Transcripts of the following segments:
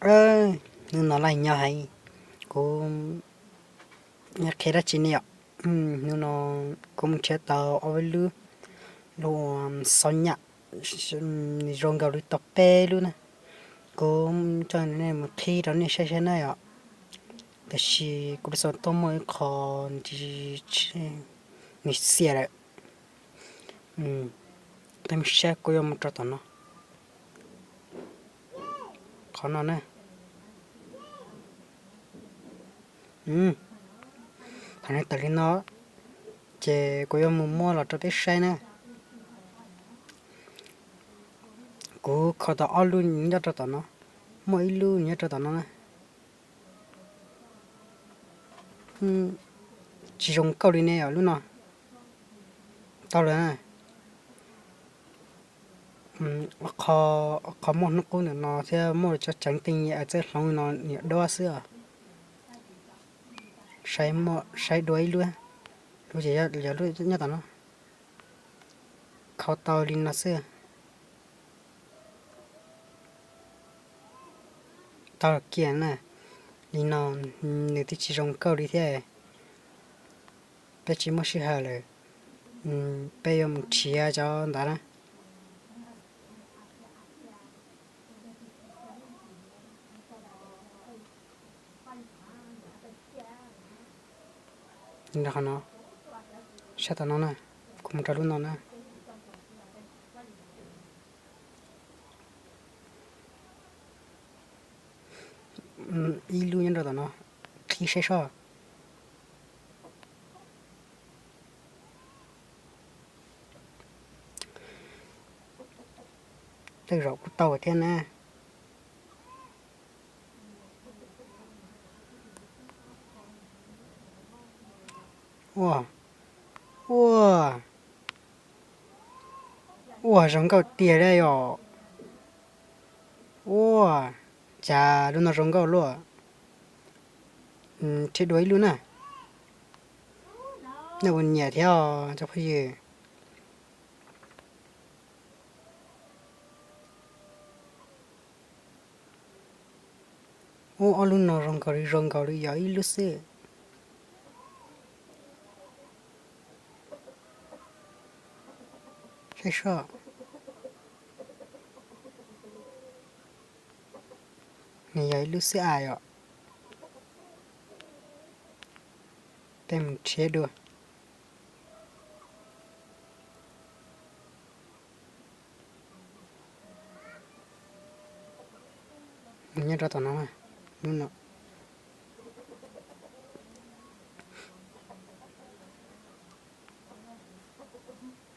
Hnub no laij nyob heev, kuv qhia dab tsi ne yom? Hnub no kuv mus nrhiav tau ob peb lub, lub uas xob nyam, zoo nkaus li tau peb lub na. Kuv coj nej mus qhib rau nej saib saib na yom. Tiam sis kuv lub xov tooj muaj ib qho nws xiam lawm. Peb mus saib, kuv yuav mus rau tom no. Qhov no na. Thaum nws tawm li no, ces kuv yuav mus muab los rau peb saib na. Kuv kho tau ob lub nyob rau tom no, muaj ib lub nyob rau tom no na. Tsis zoo nkauj li ne yom lub no. Tau lawm na. Qhov muaj hnub qub ntawm no thiab muaj cov ceev teej txawj hloov no niam duab xwb os. Saib dua ib lub, lub ces yog lub nyob tom no. Khau tau li no xwb. Tau kiag na, li no nws twb tsis zoo nkauj li thiab. Peb tsis muaj sij hawm lawm, peb yuav mus nrhiav cov ntawd na. Qhov no, saib tom no na, kuv mus rau lub no na. Ib lub nyob rau tom no, qhib saib soj. Tej zaum kuj tau thiab na. Ua, ua, ua zoo nkauj tiag li yom. Ua, cas lub no zoo nkauj luaj. Rhiav dua ib lub na. Nej ua nyiam thiab os cov phooj ywg. Ub, ob lub no zoo nkaus li, zoo nkaus li yog ib lub xwb. Saib soj, nws yog ib lub xwb as yom. Peb mus nrhiav dua. Nyob rau tom no, lub no.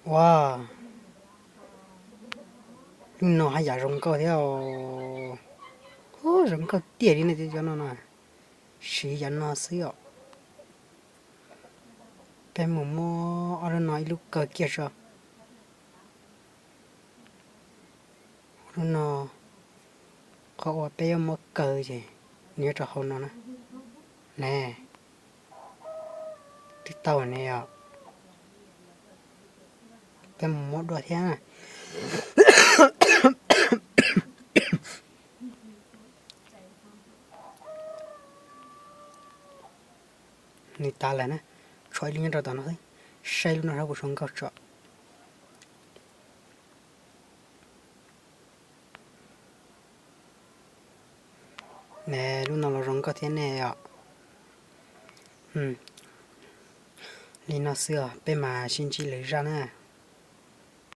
Ua, lub no haj yam zoo nkauj thiab os. Ub, zoo nkauj tiag li ne cov no no. Siv cov no xwb os. Peb mus muab ob lub no ib lub kaw kiag tso. Lub no, qhov uas peb yuav muab kaw ces nws nyob rau hauv no na. Ne, twb tau ne yom. Peb mus muab dua thiab. Nws tas lawm na, tshuav ib lub nyob rau tom no xwb. Saib lub no seb puas zoo nkauj tso. Ne, lub no los zoo nkauj thiab ne os. Li no xwb os, peb mam sib ntsib lwm zaj na.